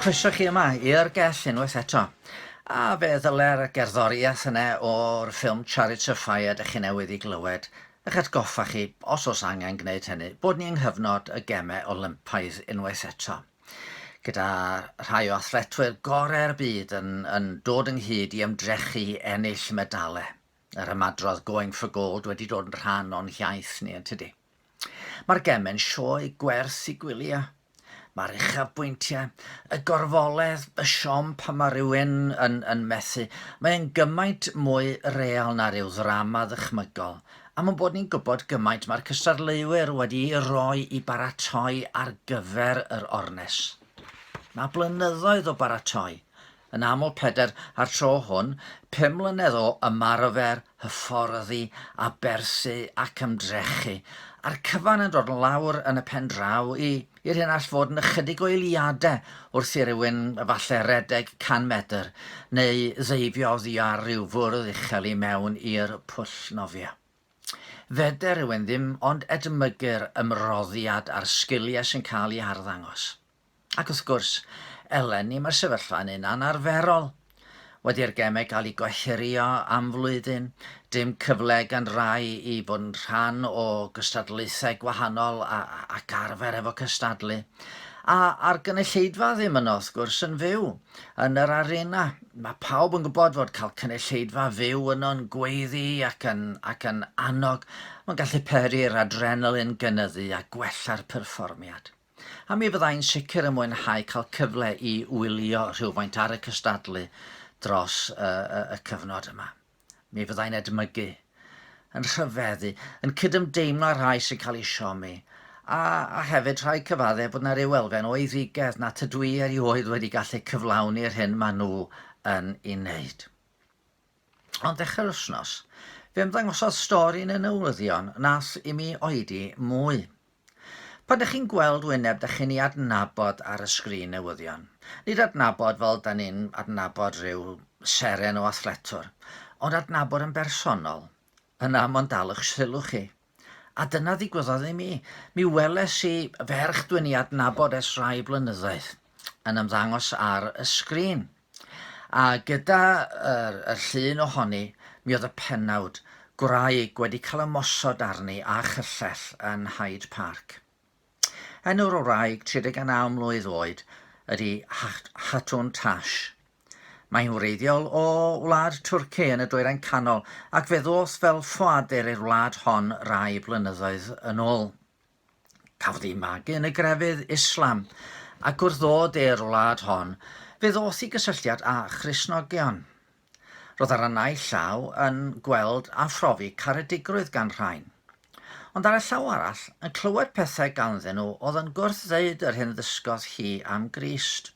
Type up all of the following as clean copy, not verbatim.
Croeso chi yma i'r gell unwaith eto. A fe ddyle'r gerddoriaeth yna o'r ffilm Chariots of Fire dych chi newydd i glywed eich atgoffa chi, os oes angen gwneud hynny, bod ni yng nghyfnod y Gemau Olympaidd unwaith eto. Gyda rhai o athletwyr gorau'r byd yn, yn dod ynghyd i ymdrechu i ennill medalau. Yr ymadrodd 'going for gold' wedi dod yn rhan o'n hiaith ni, yn tydi? Mae'r gemau'n sioe gwerth i gwylio. Mae'r uchafbwyntiau, y gorfoledd, y siom pan mae rhywun yn, yn methu, mae'n gymaint mwy real na rhyw ddrama ddychmygol, am ein bod ni'n gwybod gymaint mae'r cystadleuwyr wedi'i roi i baratoi ar gyfer yr ornes. Mae blynyddoedd o baratoi, Yn aml pedair, a'r tro hwn, 5 mlynedd o ymarfer, hyfforddi, aberthu ac ymdrechu, a'r cyfan yn dod lawr yn y pen draw i i'r hyn all fod yn ychydig o eiliadau wrth i rywun efallai redeg 100 medr neu ddeifio oddi ar ryw fwrdd uchel i mewn i'r pwll nofio. Feder rhywun ddim ond edmygu'r ymroddiad a'r sgiliau sy'n cael eu harddangos. Ac wrth gwrs, eleni mae'r sefyllfa'n un anarferol. Wedi'r gemau gael eu gohirio am flwyddyn, dim cyfle gan rai i fod yn rhan o gystadlaethau gwahanol a, ac arfer efo cystadlu. A, a'r gynulleidfa ddim yno, wrth gwrs, yn fyw yn yr arena. Mae pawb yn gwybod fod cael cynulleidfa fyw yno'n gweiddi ac yn, ac yn annog, mae'n gallu peri'r adrenalin gynyddu a gwella'r perfformiad. A mi fyddai'n sicr yn mwynhau cael cyfle i wylio rhywfaint ar y cystadlu dros y, y, y cyfnod yma. Mi fyddai'n edmygu, yn rhyfeddu, yn cydymdeimlo â'r rhai sy'n cael eu siomi, a, a hefyd rhaid cyfaddef bod 'na ryw elfen o eiddigedd na tydw i erioed wedi gallu cyflawni'r hyn maen nhw yn ei wneud. Ond ddechrau'r wythnos, fe ymddangosodd stori yn y newyddion nath i mi oedi mwy. Pan dych chi'n gweld wyneb dych chi'n ei adnabod ar y sgrin newyddion. Nid adnabod fel da ni'n adnabod rhyw seren o athletwr, ond adnabod yn bersonol. Yna mond dal eich sylw chi. A dyna ddigwyddodd i mi. Mi weles i ferch dwi'n ei adnabod ers rhai blynyddoedd yn ymddangos ar y sgrin. A gyda yr, y llun ohoni, mi oedd y pennawd, gwraig wedi cael ymosod arni â chyllell yn Hyde Park. Enw'r wraig, 39 mlwydd oed, ydy Hatun Tash. Mae hi'n wreiddiol o wlad Twrci yn y Dwyrain Canol ac fe ddoth fel ffoadur i'r wlad hon rai blynyddoedd yn ôl. Cafodd ei magu yn y grefydd Islam, ac wrth ddod i'r wlad hon, fe ddoth i gysylltiad â Christnogion. Roedd ar y naill llaw yn gweld a phrofi caredigrwydd gan rhain, ond ar y llaw arall yn clywed pethau ganddyn nhw oedd yn gwrth-ddeud yr hyn ddysgodd hi am Grist.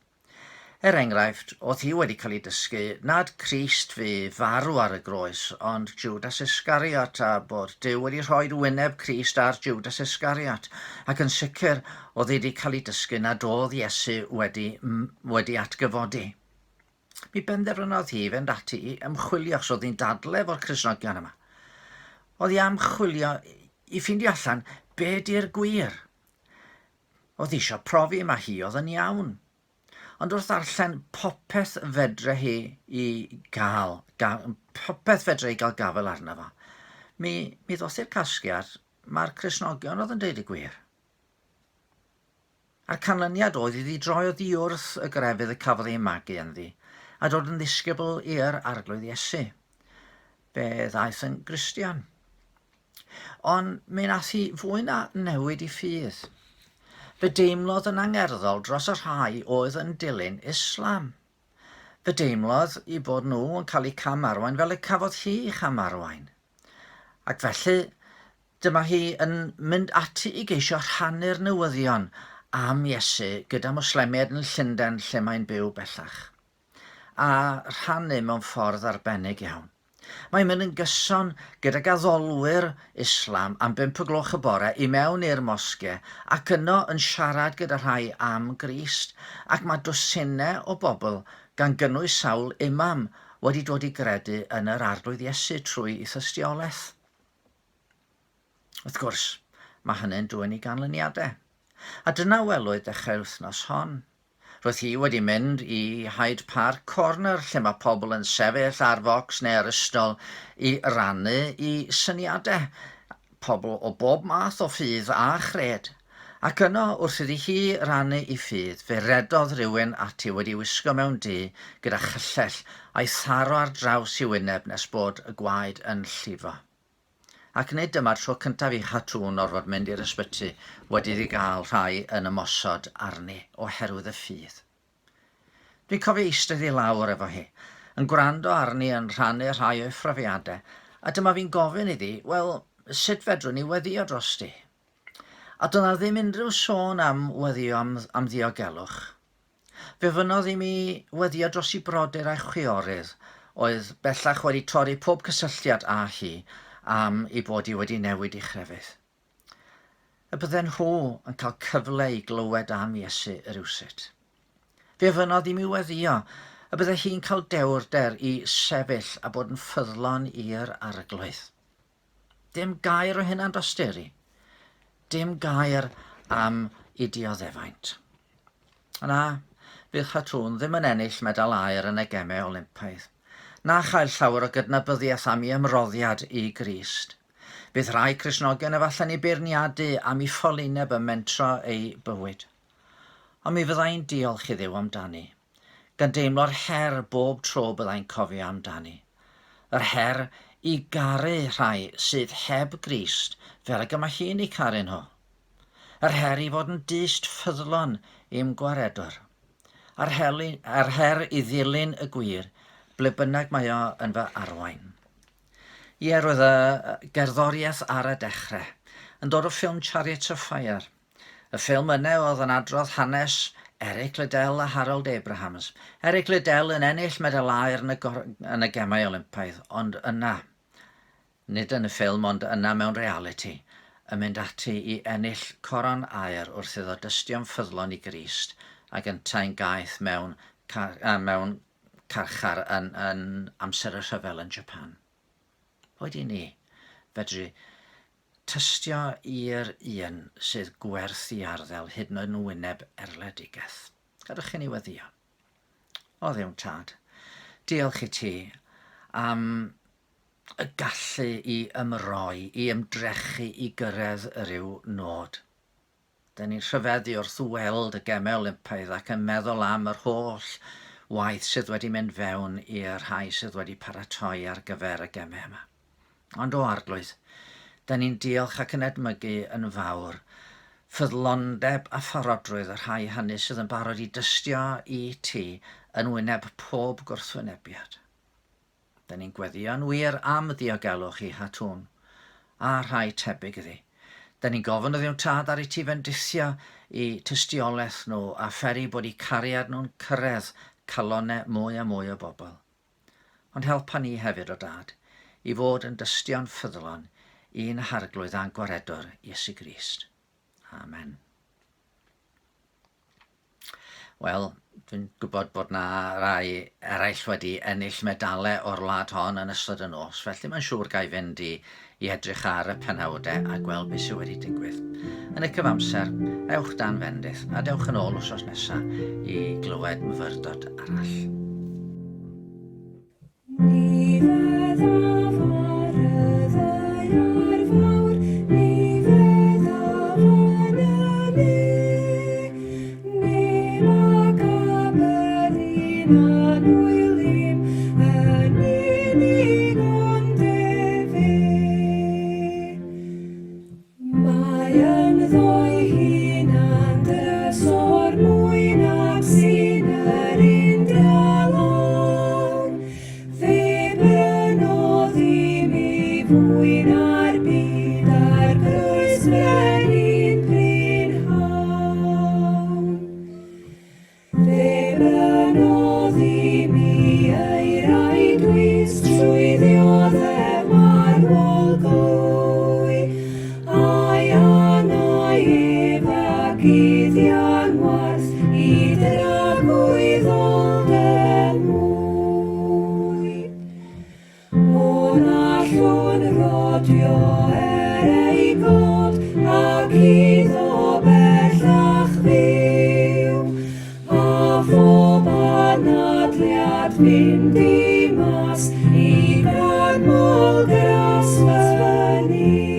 Er enghraifft, oedd hi wedi cael ei dysgu nad Crist fu farw ar y groes, ond Judas Iscariot, a bod Duw wedi rhoi wyneb Crist ar Judas Iscariot, ac yn sicr oedd hi wedi cael ei dysgu nad oedd Iesu wedi, wedi atgyfodi. Mi benderfynodd hi fynd ati i ymchwilio, achos oedd hi'n dadle efo'r Cristnogion yma. Oedd hi am chwilio i ffeindio allan be di'r gwir. Oedd hi eisiau profi mae hi oedd yn iawn. Ond wrth ddarllen popeth fedre hi i gael, ga, popeth fedre hi gael gafael arno fo, mi, mi ddoth i'r casgliad mae'r Cristnogion oedd yn deud y gwir. A'r canlyniad oedd iddi droi oddi wrth y grefydd y cafodd ei magu ynddi a dod yn ddisgybl i'r Arglwydd Iesu. Fe ddaeth yn Gristion. Ond mi nath hi fwy na newid i ffydd. Fe deimlodd yn angerddol dros y rhai oedd yn dilyn Islam. Fe deimlodd i bod nhw yn cael eu cam-arwain fel y cafodd hi ei cham-arwain. Ac felly, dyma hi yn mynd ati i geisio rhannu'r newyddion am Iesu gyda Mwslemiaid yn Llundain lle mae'n byw bellach. A rhannu mewn ffordd arbennig iawn. Mae'n mynd yn gyson gydag addolwyr Islam am bump o gloch y bore i mewn i'r mosge ac yno yn siarad gyda rhai am Grist, ac mae dwsinau o bobl, gan gynnwys sawl imam, wedi dod i gredu yn yr Arglwydd Iesu trwy ei thystiolaeth. Wrth gwrs, mae hynny'n dwyn i ganlyniadau. A dyna welwyd dechrau'r wythnos hon. Roedd hi wedi mynd i Hyde Park Corner lle mae pobl yn sefyll ar focs neu ar ystol i rannu i syniadau. Pobl o bob math o ffydd a chred. Ac yno, wrth iddi hi rannu i ffydd, fe redodd rhywun ati wedi wisgo mewn du gyda chyllell a'i tharo ar draws i wyneb nes bod y gwaed yn llifo. Ac nid dyma'r tro cyntaf i Khatun orfod mynd i'r ysbyty wedi iddi gael rhai yn ymosod arni oherwydd y ffydd. Dwi'n cofio eistedd i lawr efo hi, yn gwrando arni yn rhannu rhai o'i phrofiadau, a dyma fi'n gofyn iddi, wel, sut fedrwn ni weddïo drosti? A doedd 'na ddim unrhyw sôn am weddïo am, am ddiogelwch. Fe fynnodd i mi weddïo dros i brodyr a'i chwiorydd, oedd bellach wedi torri pob cysylltiad â hi am ei bod hi wedi newid ei chrefydd. Y bydden nhw yn cael cyfle i glywed am Iesu rywsut. Fe fynnodd i mi weddïo y bydde hi'n cael dewrder i sefyll a bod yn ffyddlon i'r Arglwydd. Dim gair o hynna'n dosturi. Dim gair am i dioddefaint. Na, fydd Khatun ddim yn ennill medal aur yn y Gemau Olympaidd, na chael llawer o gydnabyddiaeth am ei ymroddiad i Grist. Bydd rhai Cristnogion efallai'n ei beirniadu am ei ffolineb ym mentro ei bywyd. Ond mi fydda i'n diolch i Dduw amdani, gan deimlo'r her bob tro byddai'n cofio amdani. Yr her i garu rhai sydd heb Grist fel ag y mae hi'n eu caru nhw. Yr her i fod yn dyst ffyddlon i'm Gwaredwr. A'r, heli, a'r her i ddilyn y gwir, ble bynnag mae o yn fy arwain. Ie, roedd y gerddoriaeth ar y dechrau yn dod o ffilm Chariots of Fire. Y ffilm yna oedd yn adrodd hanes Eric Liddell a Harold Abrahams. Eric Liddell yn ennill medal aur yn y, yn y Gemau Olympaidd, ond yna, nid yn y ffilm ond yna mewn realiti, yn mynd ati i ennill coron aur wrth iddo dystio'n ffyddlon i Grist ac yntau'n gaeth mewn, car, mewn carchar yn, yn amser y rhyfel yn Japan. Boed i ni fedru tystio i'r un sydd gwerth i arddel hyd yn oed yn wyneb erledigaeth. Gadwch i ni weddïo. O Dduw Tad, diolch i ti am y gallu i ymroi, i ymdrechu i gyrraedd rhyw nod. Dyn ni'n rhyfeddu wrth weld y Gemau Olympaidd ac yn meddwl am yr holl waith sydd wedi mynd fewn i'r rhai sydd wedi paratoi ar gyfer y gemau yma. Ond o Arglwydd, dyn ni'n diolch ac yn edmygu yn fawr ffyddlondeb a pharodrwydd y rhai hynny sydd yn barod i dystio i ti yn wyneb pob gwrthwynebiad. Da ni'n gweddïo'n wir am ddiogelwch i Hatun, a rhai tebyg iddi. Da ni'n gofyn o Dduw Tad ar i ti fendithio i tystiolaeth nhw a pheri bod i cariad nhw'n cyrraedd calonau mwy a mwy o bobl. Ond helpa ni hefyd, o Dad, i fod yn dystion ffyddlon i'n Harglwydd a'n Gwaredwr, Iesu Grist. Amen. Wel, dwi'n gwybod bod na rai eraill wedi ennill medalau o'r wlad hon yn ystod y nos, felly mae'n siŵr ga i fynd i, i edrych ar y penawdau a gweld beth sydd wedi digwydd. Yn y cyfamser, ewch dan fendith a dewch yn ôl wsos nesaf i glywed myfyrdod arall. Ni feddaf ar y ddaear fawr, ni feddaf yn y le, Neb a gaf yr un annwyl im, yn unig ond efe. Mae ynddo'i hunan drysor mwy nag sy'n yr un dralawn. Fe brynodd i mi fwy na'r byd ar groes brenin prynhawn. Fe brynodd i mi eirau dwys trwy ddioddef marwol glwy, a'i angau ef a guddian warth i dragwyddoldeb mwy. O'n allwn rodio er ei god, ac iddo bellach fyw. phob anadliad fynd i mas i ganmol gras fy Nuw.